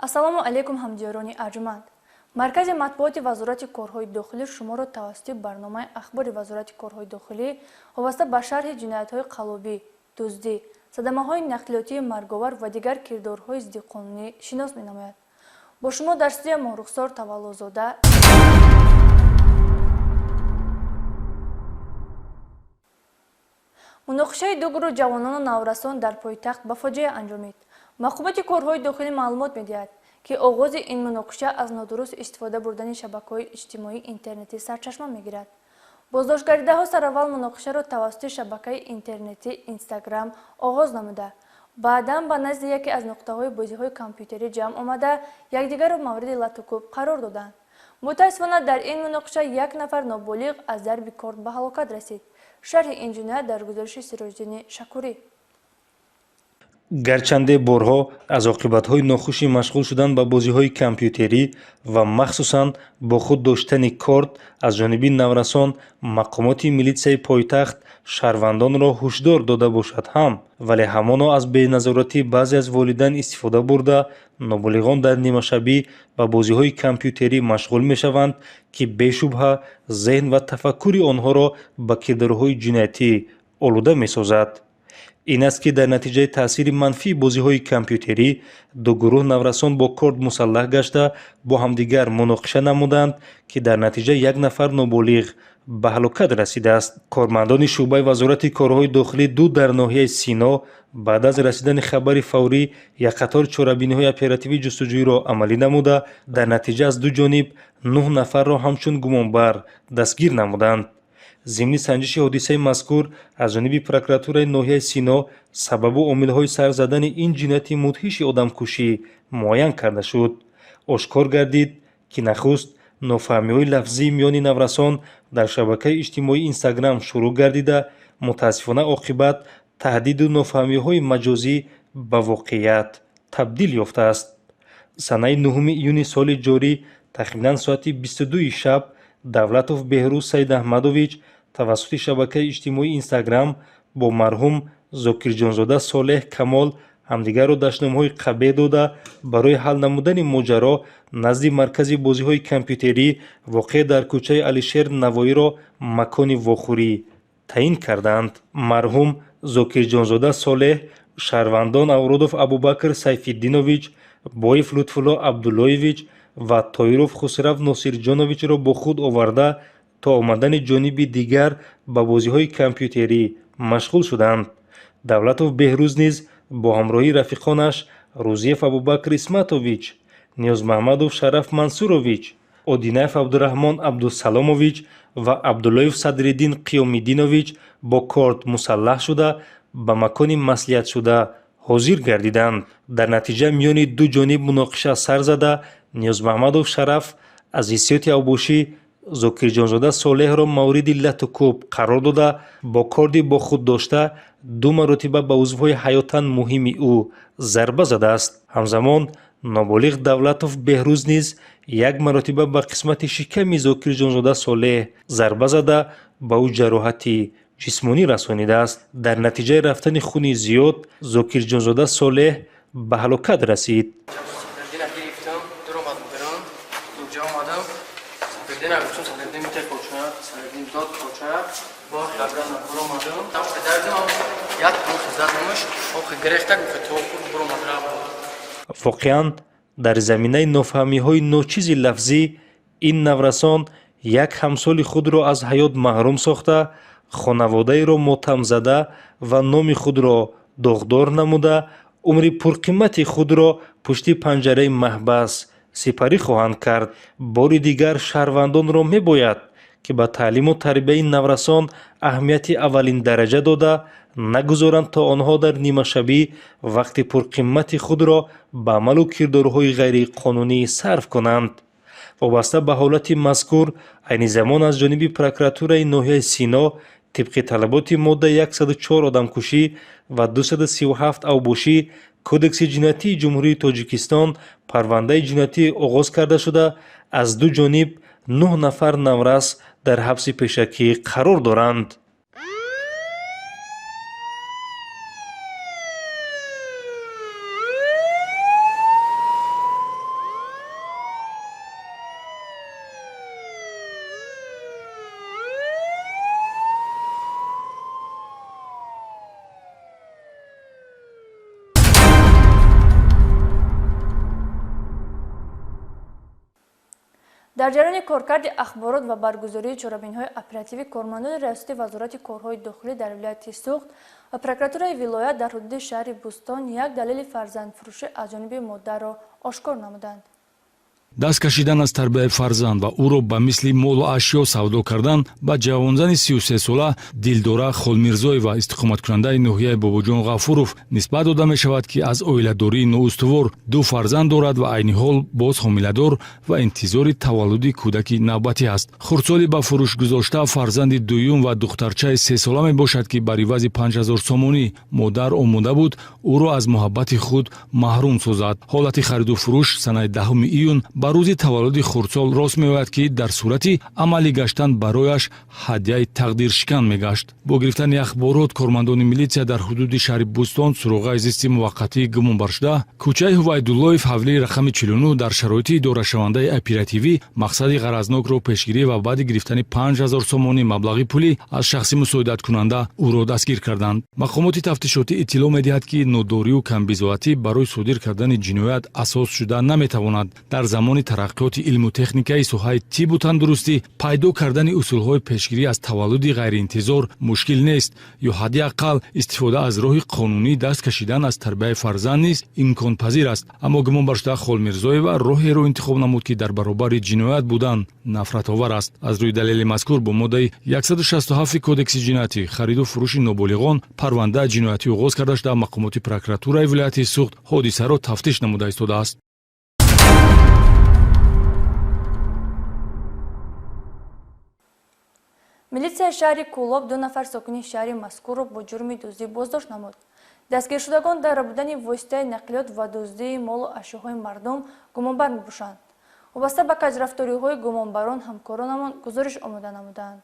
Ассалому алайкум, ҳамдиёрони арҷманд. Маркази матбуоти Вазорати корҳои дохилӣ шуморо тавассути барномаи ахбори Вазорати корҳои дохилӣ вобаста ба шарҳи ҷиноятҳои қаллобӣ, дуздӣ, садамаҳои нақлиётии марговар ва дигар кирдорҳои зиддиқонунӣ шинос менамояд. Бо шумо дар студия Моҳрухсор Таваллозода. Муноқишаи ду гурӯҳ ҷавонону наврасон дар пойтахт ба фоҷиа анҷомид. Мақомоти корҳои дохилӣ маълумот медиҳад, ки оғози ин муноқиша аз нодуруст истифода бурдани шабакаҳои иҷтимоии интернетӣ сарчашма мегирад. Боздоштгардидаҳо сараввал муноқишаро тавассути шабакаи интернетӣ Инстаграм оғоз намуда, баъдан ба назди яке аз нуқтаҳои бозиҳои компютерӣ ҷамъ омада, якдигарро мавриди латукӯб қарор доданд. Мутаассифона, дар ин муноқиша як нафар ноболиғ аз дарби корд ба ҳалокат расид. Шарҳи ин ҷиноят дар гузориши Сироҷиддини Шакурӣ. Гарчанде борҳо аз оқибатҳои нохуши машғул шудан ба бозиҳои компютерӣ ва махсусан бо худ доштани корд аз ҷониби наврасон мақомоти милитсияи пойтахт шаҳрвандонро ҳушдор дода бошад ҳам, вале ҳамоно аз беназоратӣ баъзе аз волидайн истифода бурда, ноболиғон дар нимашабӣ ба бозиҳои компютерӣ машғул мешаванд, ки бешубҳа зеҳн ва тафаккури онҳоро ба кирдорҳои ҷиноятӣ олуда месозад. Ин аст, ки дар натиҷаи таъсири манфии бозиҳои компютерӣ ду гурӯҳ наврасон бо корд мусаллаҳ гашта бо ҳамдигар муноқиша намуданд, ки дар натиҷа як нафар ноболиғ ба ҳалокат расидааст. Кормандони шӯъбаи Вазорати корҳои дохилӣ ду дар ноҳияи Сино баъд аз расидани хабари фаврӣ як қатор чорабиниҳои оперативии ҷустуҷӯиро амалӣ намуда, дар натиҷа аз ду ҷониб 9 нафарро ҳамчун гумонбар дастгир намуданд. Зимни санҷиши ҳодисаи мазкур аз ҷониби прокуратураи ноҳияи Сино сабабу омилҳои сар задани ин ҷинояти мудҳиши одамкушӣ муайян карда шуд. Ошкор гардид, ки нахуст нофаҳмиҳои лафзии миёни наврасон дар шабакаи иҷтимоии Инстаграм шурӯъ гардида, мутаассифона оқибат таҳдиду нофаҳмиҳои маҷозӣ ба воқеият табдил ёфтааст. Санаи 9 июни соли ҷорӣ тахминан соати 22 шаб Давлатов Беҳрӯз Саидаҳмадович тавассути шабакаи иҷтимоии Инстаграм бо марҳум Зокирҷонзода Солеҳ Камол ҳамдигарро дашномҳои қабеҳ дода, барои ҳал намудани моҷаро назди маркази бозиҳои компютерӣ воқеъ дар кӯчаи Алишер Навоиро макони вохӯрӣ таъин карданд. Марҳум Зокирҷонзода Солеҳ, шаҳрвандон Авродов Абубакр Сайфиддинович, Боев Лутфулло Абдуллоевич ва Тоиров Хусрав Носирҷоновичро бо худ оварда, то омадани ҷониби дигар ба бозиҳои компютерӣ машғул шуданд. Давлатов Беҳрӯз низ бо ҳамроҳии рафиқонаш Рӯзиев Абубакр Исматович, Ниёзмаҳмадов Шараф Мансурович, Одинаев Абдураҳмон Абдусаломович ва Абдуллоев Садриддин Қиёмиддинович бо корд мусаллаҳ шуда ба макони маслиҳатшуда ҳозир гардиданд. Дар натиҷа миёни ду ҷониб муноқиша сар зада, Ниёзмаҳмадов Шараф аз ҳиссиёти авбошӣ Зокирҷонзода Солеҳро мавриди латукӯб қарор дода, бо корди бо худ дошта ду маротиба ба узвҳои ҳаётан муҳими ӯ зарба задааст. Ҳамзамон ноболиғ Давлатов Беҳрӯз низ як маротиба ба қисмати шиками Зокирҷонзода Солеҳ зарба зада, ба ӯ ҷароҳати ҷисмонӣ расонидааст. Дар натиҷаи рафтани хуни зиёд Зокирҷонзода Солеҳ ба ҳалокат расид. Воқеан, дар заминаи нофаҳмиҳои ночизи лафзӣ ин наврасон як ҳамсоли худро аз ҳаёт маҳрум сохта, хонаводаеро мотамзада ва номи худро доғдор намуда, умри пурқимати худро пушти панҷараи маҳбас сипарӣ хоҳанд кард. Бори дигар шаҳрвандонро мебояд, ки ба таълиму тарбияи наврасон аҳамияти аввалин дараҷа дода, нагузоранд то онҳо дар нимашабӣ вақти пурқимати худро ба амалу кирдорҳои ғайриқонунӣ сарф кунанд. Вобаста ба ҳолати мазкур айни замон аз ҷониби прокуратураи ноҳияи Сино тибқи талаботи моддаи 104 одамкушӣ ва 237 авбошӣ Кодекси ҷиноятии Ҷумҳурии Тоҷикистон парвандаи ҷиноятӣ оғоз карда шуда, аз ду ҷониб 9 нафар наврас дар ҳабси пешакӣ қарор доранд. Дар ҷараёни коркарди ахборот ва баргузории чорабиниҳои оперативӣ кормандони раёсати вазорати корҳои дохилӣ дар вилояти Суғд ва прокуратураи вилоят дар ҳудуди шаҳри Бӯстон як далели фарзандфурӯшӣ аз ҷониби модарро ошкор намуданд. Даст кашидан аз тарбияи фарзанд ва ӯро ба мисли молу ашё савдо кардан ба ҷавонзани 33сола Дилдора Холмирзоева, истиқоматкунандаи ноҳияи Бобоҷон Ғафуров, нисбат дода мешавад, ки аз оиладории ноустувор ду фарзанд дорад ва айни ҳол боз ҳомиладор ва интизори таваллуди кӯдаки навбатӣ аст. Хурдсоли ба фурӯш гузошта фарзанди дуюм ва духтарчаи сесола мебошад, ки бар ивази 5000 сомонӣ модар омода буд ӯро аз муҳаббати худ маҳрум созад. Ҳолати хариду фурӯш санаи 10 июн ба рӯзи таваллуди хурдсол рост меояд, ки дар сурати амалӣ гаштан барояш ҳадяи тақдиршикан мегашт. Бо гирифтани ахборот кормандони милитсия дар ҳудуди шаҳри Бӯстон суроғаи зисти муваққатии гумонбаршуда, кӯчаи Ҳувайдуллоев, ҳавлии рақами 49, дар шароити идорашавандаи оперативӣ мақсади ғаразнокро пешгирӣ ва баъди гирифтани 5000 сомонӣ маблағи пулӣ аз шахси мусоидаткунанда ӯро дастгир карданд. Мақомоти тафтишотӣ иттилоъ медиҳад, ки нодорию камбизоатӣ барои содир кардани ҷиноят асос шуда наметавонад. Дар замони тараққиёти илму техникаи соҳаи тиббу тандурустӣ пайдо кардани усулҳои пешгирӣ аз таваллуди ғайриинтизор мушкил нест, ё ҳадди ақал истифода аз роҳи қонунӣ даст кашидан аз тарбияи фарзанд низ имконпазир аст. Аммо гумонбаршуда Холмирзоева роҳеро интихоб намуд, ки дар баробари ҷиноят будан нафратовар аст. Аз рӯи далели мазкур бо моддаи 167 кодекси ҷиноятӣ хариду фурӯши ноболиғон парвандаи ҷиноятӣ оғоз карда шуда, мақомоти прокуратураи вилояти Суғд ҳодисаро тафтиш намуда истодааст. Милитсияи шаҳри Кӯлоб ду нафар сокини шаҳри мазкурро бо ҷурми дуздӣ боздошт намуд. Дастгиршудагон дар рабудани воситаи нақлиёт ва дуздии молу ашёҳои мардум гумонбар мебошанд. Вобаста ба каҷрафториҳои гумонбарон ҳамкоронамон гузориш омода намуданд.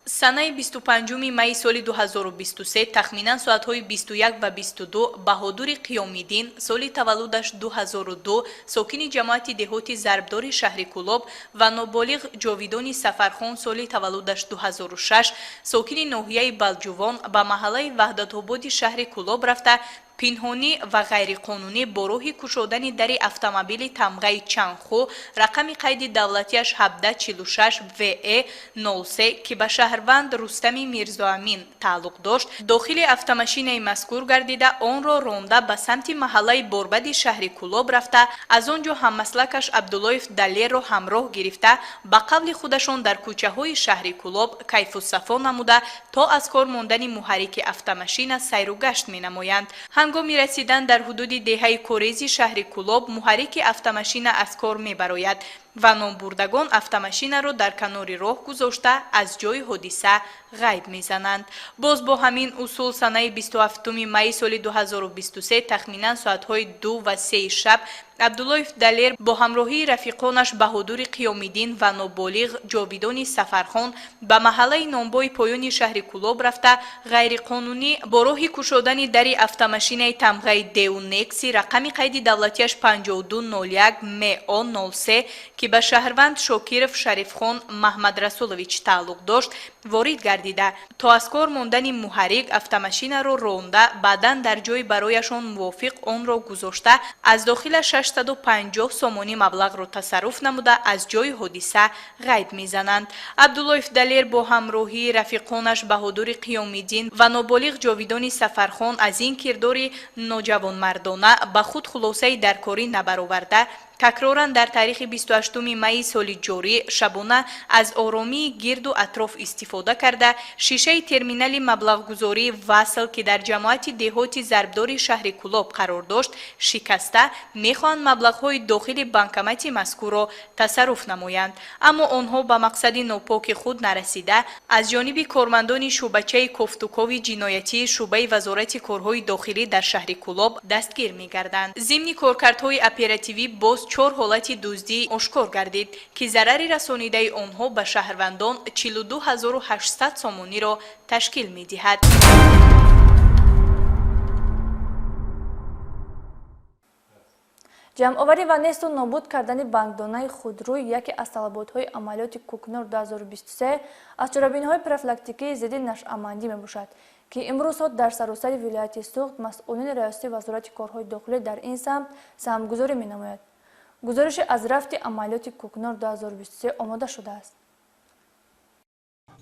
Санаи 25 майи соли 2023 тахминан соатҳои 21 ва 22 Баҳодури Қиёмиддин, соли таваллудаш 2002, сокини ҷамоати деҳоти Зарбдори шаҳри Кӯлоб ва ноболиғ Ҷовидони Сафархон, соли таваллудаш 2006, сокини ноҳияи Балҷувон ба маҳаллаи Ваҳдатободи шаҳри Кӯлоб рафта, пинҳонӣ ва ғайриқонунӣ бо роҳи кушодани дари автомобили тамғаи Чанху рақами қайди давлатиаш 1746 ВЕ 03, ки ба шаҳрванд Рустами Мирзоамин тааллуқ дошт, дохили автомашинаи мазкур гардида, онро ронда ба самти маҳаллаи Борбади шаҳри Кӯлоб рафта, аз он ҷо ҳаммаслакаш Абдуллоев Далерро ҳамроҳ гирифта, ба қавли худашон дар кӯчаҳои шаҳри Кӯлоб кайфу сафо намуда, то аз кор мондани муҳаррики автомашина сайру гашт менамоянд. Ҳангоми расидан дар ҳудуди деҳаи Корези шаҳри Кӯлоб муҳаррики автомашина аз кор мебарояд ва номбурдагон автомашинаро дар канори роҳ гузошта аз ҷои ҳодиса ғайб мезананд. Боз бо ҳамин усул санаи 27 майи соли 2023 тахминан соатҳои 2 ва 3 шаб Абдуллоев Далер бо ҳамроҳии рафиқонаш Баҳодури Қиёмиддин ва ноболиғ Ҷовидони Сафархон ба маҳаллаи Номбои поёни шаҳри Кӯлоб рафта, ғайриқонунӣ бо роҳи кушодани дари автомашинаи тамғаи Деу Некси рақами қайди давлатиаш 5201 МО 03, ки ба шаҳрванд Шокиров Шарифхон Маҳмадрасулович тааллуқ дошт, ворид гардида, то аз кор мондани муҳаррик автомашинаро ронда, баъдан дар ҷои барояшон мувофиқ онро гузошта, аз дохила 650 сомонӣ маблағро тасарруф намуда, аз ҷои ҳодиса ғайб мезананд. Абдуллоев Далер бо ҳамроҳии рафиқонаш Баҳодури Қиёмиддин ва ноболиғ Ҷовидони Сафархон аз ин кирдори ноҷавонмардона ба худ хулосаи даркорӣ набароварда, такроран дар таърихи 28 майи соли ҷорӣ шабона аз оромии гирду атроф истифода карда, шишаи терминали маблағгузории Васл, ки дар ҷамоати деҳоти Зарбдори шаҳри Кӯлоб қарор дошт, шикаста, мехоҳанд маблағҳои дохили банкомати мазкурро тасарруф намоянд. Аммо онҳо ба мақсади нопоки худ нарасида, аз ҷониби кормандони шӯъбачаи кофтукови ҷиноятии шӯъбаи Вазорати корҳои дохилӣ дар шаҳри Кӯлоб дастгир мегарданд. Зимни коркардҳои оперативӣ боз 4 ҳолати дуздӣ ошкор гардид, ки зарари расонидаи онҳо ба шаҳрвандон 42800 сомониро ташкил медиҳад. Ҷамъоварӣ ва несту нобуд кардани бандонаи худрӯй яке аз талаботҳои амалиёти Кӯкнор 2023 аз чорабиниҳои профилактикии зидди нашъамандӣ мебошад, ки имрӯзҳо дар саросари вилояти Суғд масъулини раёсати вазорати корҳои дохилӣ дар ин самт саҳмгузорӣ менамояд. Гузориши аз рафти амалиёти Кӯкнор 2023 омода шудааст.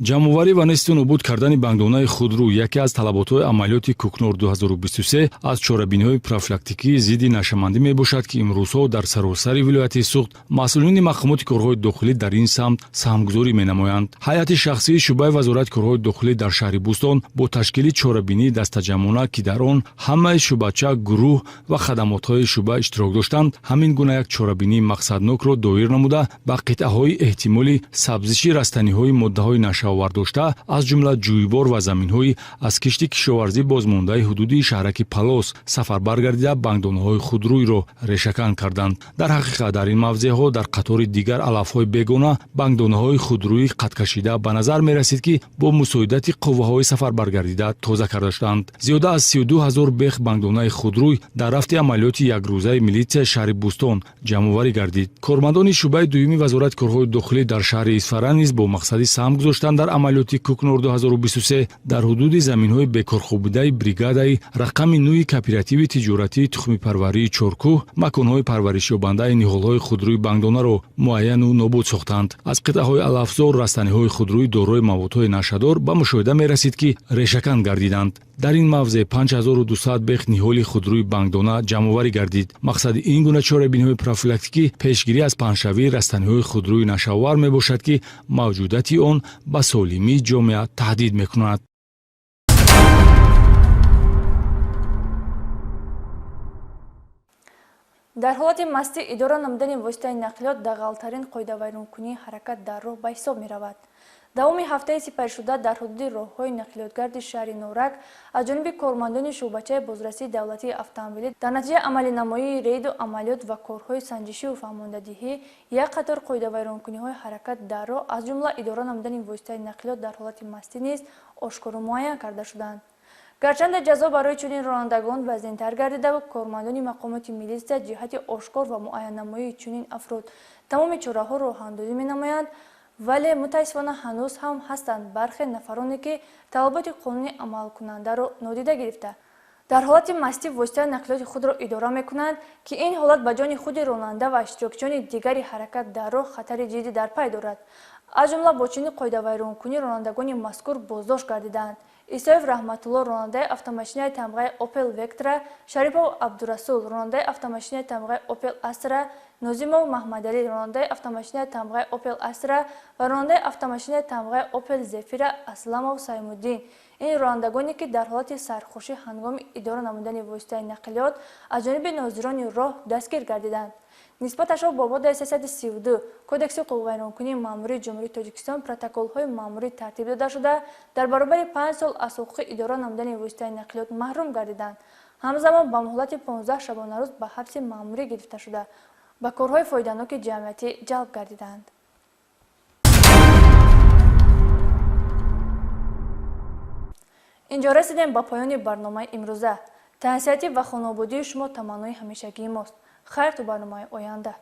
Ҷамъоварӣ ва несту нобуд кардани бангдонаи худрӯ яке аз талаботҳои амалиёти Кӯкнор 2023 аз чорабиниҳои профилактикии зидди нашъамандӣ мебошад, ки имрӯзҳо дар саросари вилояти Суғд масъулини мақомоти корҳои дохилӣ дар ин самт саҳмгузорӣ менамоянд. Ҳайати шахсии шӯъбаи вазорати корҳои дохилӣ дар шаҳри Бӯстон бо ташкили чорабинии дастаҷамъона, ки дар он ҳамаи шӯъбача, гурӯҳ ва хадамотҳои шӯъба иштирок доштанд, ҳамин гуна як чорабинии мақсаднокро доир намуда, ба қитъаҳои эҳтимоли сабзиши растаниҳои моддаҳои нашъаовар дошта, аз ҷумла ҷӯйбор ва заминҳои аз кишти кишоварзӣ бозмондаи ҳудуди шаҳраки Палос сафарбар гардида, бангдонаҳои худрӯйро решакан карданд. Дар ҳақиқат, дар ин мавзеъҳо дар қатори дигар алафҳои бегона бангдонаҳои худрӯи қадкашида ба назар мерасид, ки бо мусоидати қувваҳои сафарбаргардида тоза карда шуданд. Зиёда аз 32 000 бех бангдонаи худрӯй дар рафти амалиёти якрӯзаи милитсияи шаҳри Бӯстон ҷамъоварӣ гардид. Кормандони шӯъбаи дуюми вазорати корҳои дохилӣ дар шаҳри Исфара низ бо мақсади саҳм гузоштан дар амалиёти Кӯкнор 2023 дар ҳудуди заминҳои бекорхобидаи бригадаи рақами нӯи кооперативи тиҷоратии тухмипарварии Чоркӯҳ маконҳои парваришёбандаи ниҳолҳои худрӯи бангдонаро муайяну нобуд сохтанд. Аз қитъаҳои алафзор растаниҳои худрӯи дорои маводҳои нашъадор ба мушоҳида мерасид, ки решакан гардиданд. Дар ин мавзеъ 5200 бех ниҳоли худрӯи бангдона ҷамъоварӣ гардид. Мақсади ин гуна чорабиниҳои профилактикӣ пешгирӣ аз паҳншавии растаниҳои худрӯи нашъаовар мебошад, ки мавҷудияти он ба солимии ҷомеа таҳдид мекунад. Дар ҳолати мастӣ идора намудани воситаи нақлиёт дағалтарин қоидавайронкунии ҳаракат дар роҳ ба ҳисоб меравад. Давоми ҳафтаи сипаришуда дар ҳудуди роҳҳои нақлиётгарди шаҳри Норак аз ҷониби кормандони шӯъбачаи бозрасии давлатии автомобилӣ дар натиҷаи амалинамоии рейду амалиёт ва корҳои санҷишиву фаҳмондадиҳӣ як қатор қоидавайронкуниҳои ҳаракат дар роҳ, аз ҷумла идора намудани воситаи нақлиёт дар ҳолати мастӣ низ ошкору муайян карда шуданд. Гарчанде ҷазо барои чунин ронандагон вазнинтар гардида, кормандони мақомоти милитсия ҷиҳати ошкор ва муайяннамоии чунин афрод тамоми чораҳоро роҳандозӣ менамоянд, вале мутаассифона ҳанӯз ҳам ҳастанд бархе нафароне, ки талаботи қонуни амалкунандаро нодида гирифта, дар ҳолати мастӣ воситаи нақлиёти худро идора мекунанд, ки ин ҳолат ба ҷони худи ронанда ва иштирокчиёни дигари ҳаракат дар роҳ хатари ҷиддӣ дар пай дорад. Аз ҷумла бо чунин қоидавайронкунӣ ронандагони мазкур боздошт гардидаанд: Исоев Раҳматулло, ронандаи автомошинаи тамғаи Опел Вектра, Шарипов Абдурасул, ронандаи автомошинаи тамғаи Опел Астра, Нозимов Маҳмадалӣ, ронандаи автомошинаи тамғаи Опел Астра ва ронандаи автомошинаи тамғаи Опел Зефира Асламов Саймуддин. Ин ронандагоне, ки дар ҳолати сархӯшӣ ҳангоми идора намудани воситаи нақлиёт аз ҷониби нозирони роҳ дастгир гардиданд, нисбаташон бо моддаи 332 Кодекси ҳуқуқвайронкунии маъмурии Ҷумҳурии Тоҷикистон протоколҳои маъмурӣ тартиб дода шуда, дар баробари 5 сол аз ҳуқуқи идора намудани воситаи нақлиёт маҳрум гардиданд. Ҳамзамон ба муҳлати 15 шабонарӯз ба ҳабси маъмурӣ гирифта шуда, ба корҳои фоиданоки ҷамъиятӣ ҷалб гардиданд. Инҷо расидем ба поёни барномаи имрӯза. Тансиҳатӣ ва хонаободии шумо таманнои ҳамешагии мост. Хайр, то барномаи оянда.